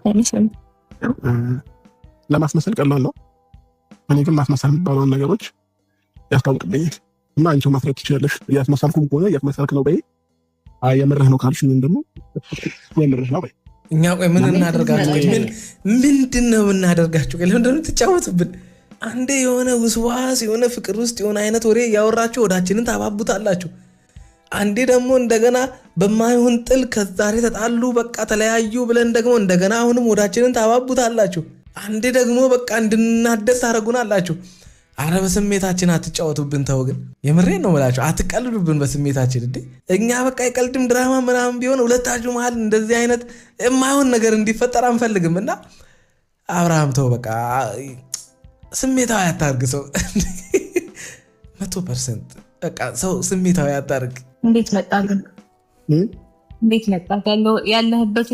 አይመስልም። ለማስመሰል ቀላል ነው። እኔ ግን ማስመሰል የሚባለውን ነገሮች ያስታውቅብኛል እና አንቺው ማስረድ ትችላለሽ። እያስመሰልኩም ከሆነ እያስመሰልክ ነው በይ፣ አይ የምርህ ነው ካልሽኝ ደግሞ የምርህ ነው በይ። እኛ ቆይ ምን እናደርጋችሁ? ቆይ ምንድን ነው የምናደርጋችሁ? ቆይ ለምንድን ነው የምትጫወቱብን? አንዴ የሆነ ውስዋስ የሆነ ፍቅር ውስጥ የሆነ አይነት ወሬ እያወራችሁ ወዳችንን ታባቡታላችሁ። አንዴ ደግሞ እንደገና በማይሆን ጥል ከዛሬ ተጣሉ በቃ ተለያዩ ብለን ደግሞ እንደገና አሁንም ወዳችንን ታባቡታላችሁ። አንዴ ደግሞ በቃ እንድናደድ ታደርጉናላችሁ። አረ በስሜታችን አትጫወቱብን። ተው ግን የምሬን ነው የምላችሁ፣ አትቀልዱብን በስሜታችን። እንዴ እኛ በቃ የቀልድም ድራማ ምናምን ቢሆን ሁለታችሁ መሀል እንደዚህ አይነት የማይሆን ነገር እንዲፈጠር አንፈልግም። እና አብርሃም ተው በቃ ስሜታዊ አታርግ ሰው 100% በቃ ሰው ስሜታዊ አታርግ። እንዴት መጣ ግን? እንዴት መጣ ያለህበት